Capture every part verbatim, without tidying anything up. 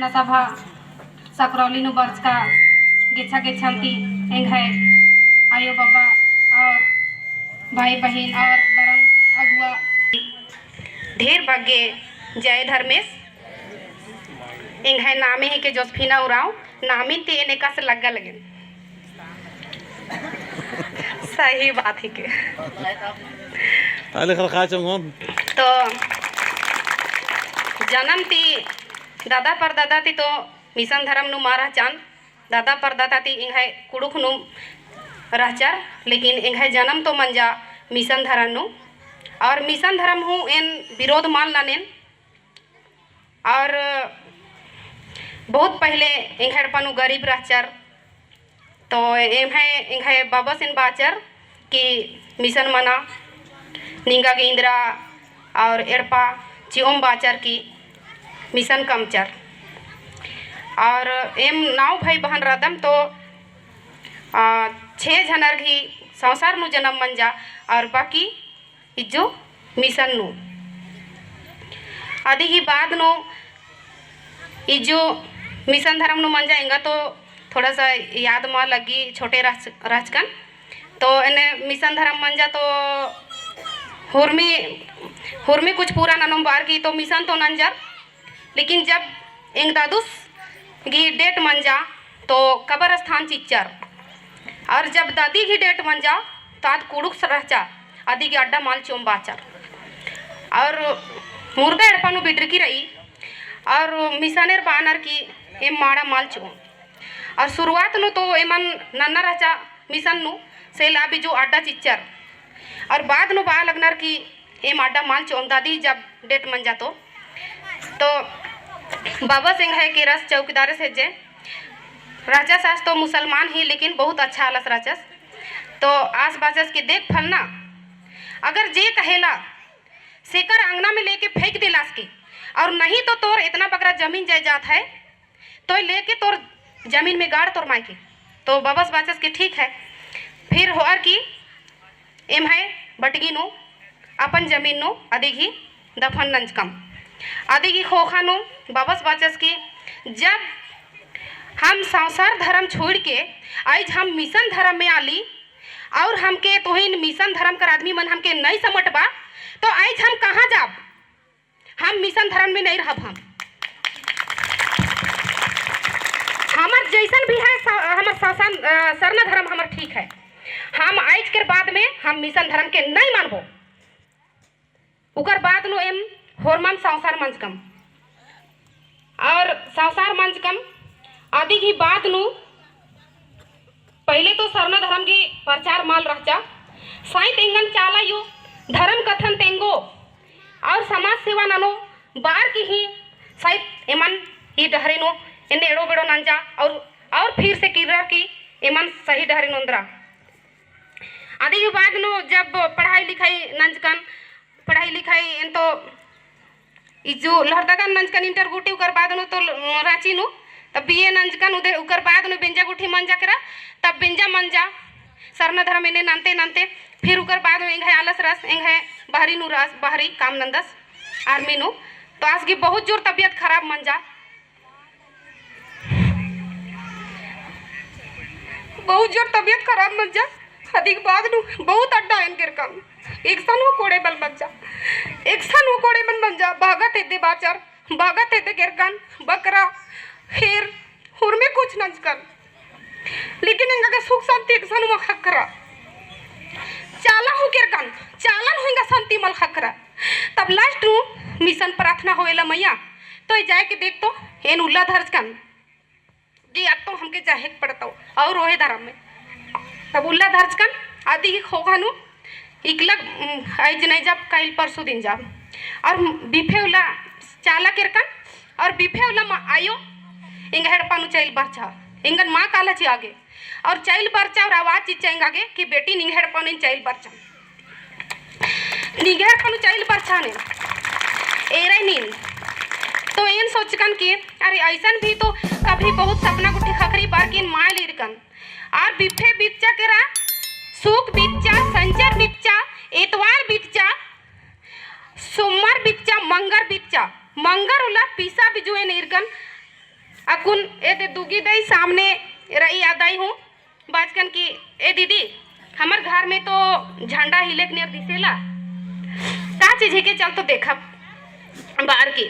सभा सकरौली नू बरचका गेच्छा गेच्छा ती एंग्है आयो बाबा और भाई बहिन और धरम अगुआ ढेर बग्गे जय धर्मेस। एंग्है नामे हेके जोसफिना उराँव, नामिन ती एन एकासे लग्गा लगेन। सही बात हेके। ताले खरखा चंगोन। तो जनम ती दादा परदादा ती तो मिशन धरम नू मा रहचन, दादा परदादा ती एंग्है कुँड़ुख़ नू रहचर, लेकिन एंग्है जनम तो मंजा मिशन धरम नू। और मिशन धरम हूँ एन विरोध मल ननेन। और बहुत पहले एंग्है एड़पा नू गरीब रहचर, तो एम्है एंग्है बाबस एन बाचर कि मिशन मना, निंगा गे इन्द्रा और एड़पा चिओम बाचर कि मिशन कमचर। और एम नौ भाई बहन रअदम तो, आ, छे झनर गही संसार नू जनम मंजा और बाकी इज्जो मिशन नू। अदी गही बाद नू इज्जो मिशन धरम नू मंजा, एंगा तो थोड़ा सा याद मा लग्गी, छोटे रहच-, रहचकन। तो एन्ने मिशन धरम मंजा तो हुरमी, हुरमी कुछ पूरा ननोम बार की तो मिशन तो नंजर। लेकिन जब एंग दादुस गही date मंजा तो कबर स्थान चिच्चर, और जब दादी गही date मंजा तो आद कुँड़ुख़ रहचा, अदी गही अड्डा मल चिओम बाचर। और मुर्गा एड़पा नू बिडरकी रई, और मिशनेर बानर की एम माड़ा मल चिओम। और शुरुआत नू तो एमन नन्ना रहचा मिशन नू, से ला भी जो अड्डा चिच्चर, और बाद नू बआ लगनर की एम अड्डा मल चिओम दादी जब date मंजा तो। तो बाबस एंग्है केरस चौकीदारस हेज्जे, रहचस आस तो मुसलमान ही, लेकिन बहुत अच्छा आलस रहचस। तो आस बाचस कि देख फलना, अगर जे कहेला सेकर अंगना में लेके फेंक देलास के, और नहीं तो तोर इतना बगरा जमीन जायदाद है, तो लेके तोर जमीन में गाड़ तोर मायके। तो बाबस बाचस कि ठीक है। फिर होअर की एम्है बटगी नू अपन जमीन नू अदी गही दफन नंजकम। अदी गही ख़ोख़ा नू बाबस बाचस कि जब हम संसार धरम छोड़ के आइज हम मिशन धरम में आली और हमके तोहिन मिशन धरम कर आदमी मन हमके नहीं समटबा, तो आइज हम कहाँ जाब? हम मिशन धरम में नहीं रहब। हम हमर जैसन भी है स-, हमर शासन, अ, सरना धरम हमर ठीक है। हम आइज कर बाद में हम मिशन धरम के नहीं मानबो। उकर बाद नू एम होरमन संसार मंजकम। और संसार मंजकम अदी गही बाद नू पहले तो सरना धरम गही प्रचार मल रहचा, साइत एंगन चाला अयो धरम कत्थन तेंगो और समाज सेवा ननो बार की ही साइत एमन ई डहरे नू एन्ने एड़ो बेड़ो नंजा और, और फिर से किर्रर की एमन सही डहरे नू ओन्द्रा। अदी गही बाद नू जब पढ़ाई लिखाई नंजकन, पढ़ाई लिखाई एन तो इज्जु लोहरदगा नंजकन इंटर गूटी, उकर बाद नू तो ल-, राँची नू, तब बीए नंजकन उदे, उकर बाद नू बेंजा गूटी मंजा केरा, तब बेंजा मंजा, सरना धरम एन्ने नन्ते नन्ते, फिर उकर बाद नू एंग्है आलस रस, एंग्है बहरी नू रस, बहरी काम नन्दस, आर्मी नू, तो आस गही बहुत जोर तबियत खराब मंजा। बहुत जोर तबियत खराब मंजा। अदिक बाद नू बहुत अड्डा एन केरकन। एकसन हूँ कोड़े मल मंजा। एकसन हूँ कोड़े मल मंजा। बहगत हेद्दे बाचर, बहगत हेद्दे केरकन, बकरा, हेर, हुरमी कुछ नंजकन। लेकिन एंगा गे सुख शांति एकसन हूँ मल ख़क्खरा। चाला हूँ केरकन, चालन हूँ एंगा शांति मल ख़क्खरा। तब last नू मिशन प्रार्थना होएला मइया, तो ए जाए के देख तो एन उल्ला धरचकन। जी, अब तो हमके जाहेक पड़तो और ओहे धरम में। तब उल्ला धरचकन, अदी ही ख़ोख़ा नू इकलग, उम, आइज नहीं जाब, काइल परसों दिन जाब। और बिफे उल्ला चाला केरकन, और बिफे उल्ला मा आयो, एंग्है एड़पा नू चइल बरचा। एंगन मा काला चिआ गे। और चइल बरचा और आवाज चिच्चा एंगा गे कि बेटी निंग्है एड़पा नू चइल बरचा। निंग्है एड़पा नू चइल बरचा ने। एरई नीन। तो एन सोचकन कि अरे ऐसन भी तो कभी बहुत सपना गुट्ठी ख़क्खरी बअर की एन माय लीरकन। और बिफे बिच्चा केरा, सुक बिच्चा, संचर बिच्चा, एतवार बिच्चा, सोमवार बिच्चा, मंगर बिच्चा, मंगर उल्ला पिसा बिजुएन ईरकन, अक्कुन एदे दुगी दई सामने रई आदई हूँ बाचकन कि ए दीदी, हमर घर में तो झंडा हिलेक नियर दिसेला, का चीज हेके, चल तो देखब बअर की।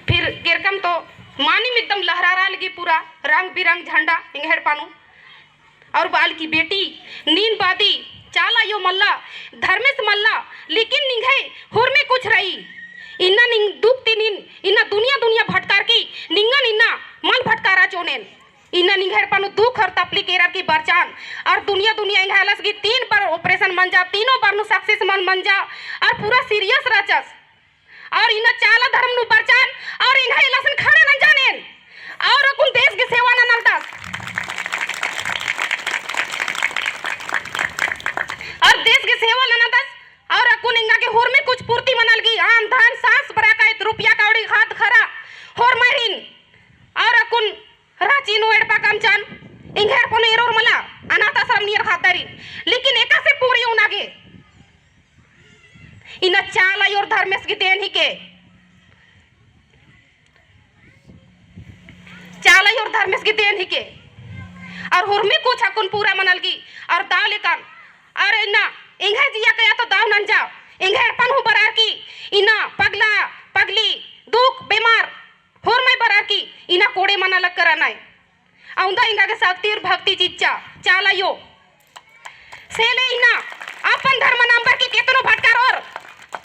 फिर केरकम तो मानिम एकदम लहरारा लगी पूरा रंग बिरंग झंडा एंग्है एड़पा नू। और बअल की बेटी, नीन बादी चाला अयो मल्ला, धर्मेस मल्ला, लेकिन निंग्है हुरमी कुछ रई। इन्ना निंग दुख ती नीन इन्ना दुनिया दुनिया भटकारकी, निंगन इन्ना मल भटकारा चोनेन। इन्ना निंग्है एड़पा नू दुख और तपली केरर की बरचान, और दुनिया दुनिया एंग्है आलस की तीन बार operation मंजा, तीनों बार नू success मल मंजा, और पूरा serious रहचस। और इन्ना चाला धर्म नू बरचान, और एंग्है आलसन खड़ा नंजानेन, और अक्कुन देश की सेवा ननालदस, और देश की सेवा ननालदस, और अक्कुन एंगा गे हुरमी कुछ पूर्ति मना लगी, अन्न धन सांस बरकत, रुपया कौड़ी, खाद खरा, होरमारिन, और अक्कुन राँची नू एड़पा कमचन, एंग्है एड़पा नू एरोर मला, अनाथ आश्रम नियर खातारी। लेकिन एकासे पूरी ओना गे। इन्ना चाला अयो और धर्मेस की देन हिके। चाला अयो और धर्मेस की देन हिके। और हुरमी कुछ अक्कुन पूरा मना लगी। और दव लेकन। और इन्ना एंग्है जिया कया तो दव नंजा। एंग्है एड़पन हूँ बरअर की। इन्ना पगला, पगली, दुख, बेमार, होरमय बरअर की इन्ना कोड़े मना लक्कर अनय। अवंदा एंगा गे शक्ति और भक्ति चिच्चा, चाला अयो। से ले इन्ना अपन धर्मन अम्बर की केतनो भटकारोर,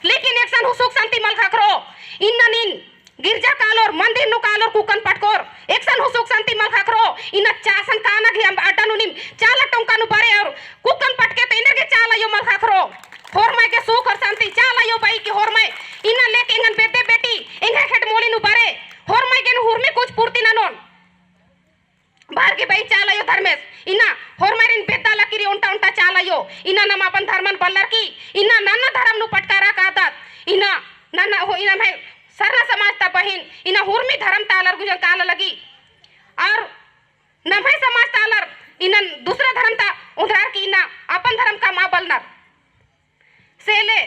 लेकिन एकसन हूँ सुख शांति मल ख़क्खरो। इन्ना नीन गिरजा कालोर, मंदिर नू कालोर, कुक्कन पटकोर, एकसन हूँ सुख शांति मल ख़क्खरो। इन्ना चासन काना घी अम्ब अड्डा नू नीम चाला टोंका नू बरे और कुक्कन पटके तो इन्ना गे चाला अयो मल ख़क्खरो। होरमय गे सुख और शांति चाला अयो बई की होरमय इन्ना लेके एंगन बेद्दे बेटी एंग्है खेत मोली नू बरे। होरमय गे नू हुरमी कुछ पूर्ति ननोन। बअर की बई चाला अयो धर्मेस, इन्ना होरमारिन बेद्दा लगी रई ओन्टा ओन्टा चाला अयो, इन्ना नम अपन धर्मन बल्लर की, इन्ना नन्ना धर्म नू पटकारा कादत, इन्ना नन्ना हो, इन्ना नम्है सरना समाज ता बहिन, इन्ना हुरमी धर्म ता आलर गुजन काला लगी। और नम्है समाज ता आलर इन्ना दूसरा धर्म ता ओन्द्रर की इन्ना अपन धर्म का मा बलनर। से ले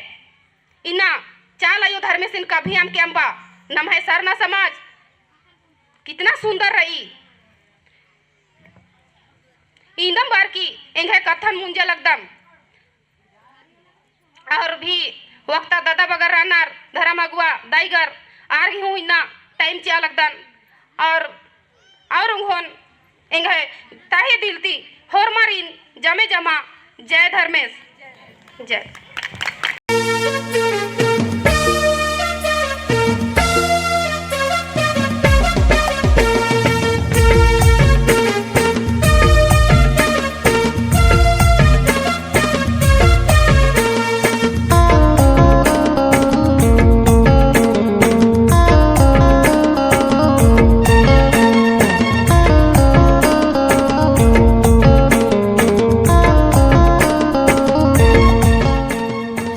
इन्ना चाला अयो धर्मेसिन कभी अमके अम्बा, नम्है सरना समाज कितना सुंदर रई। इन्दम बअर की एंग्है कत्थन मुंजा लगदम। और भी वक्ता दादा बगर रअनर, धर्म अगुवा, दाईगर, आर गे हूँ इन्ना time चिआ लगदन। और, और उंगोन एंग्है तहे दिल ती होरमारिन जमे जमा जय धर्मेस। जय।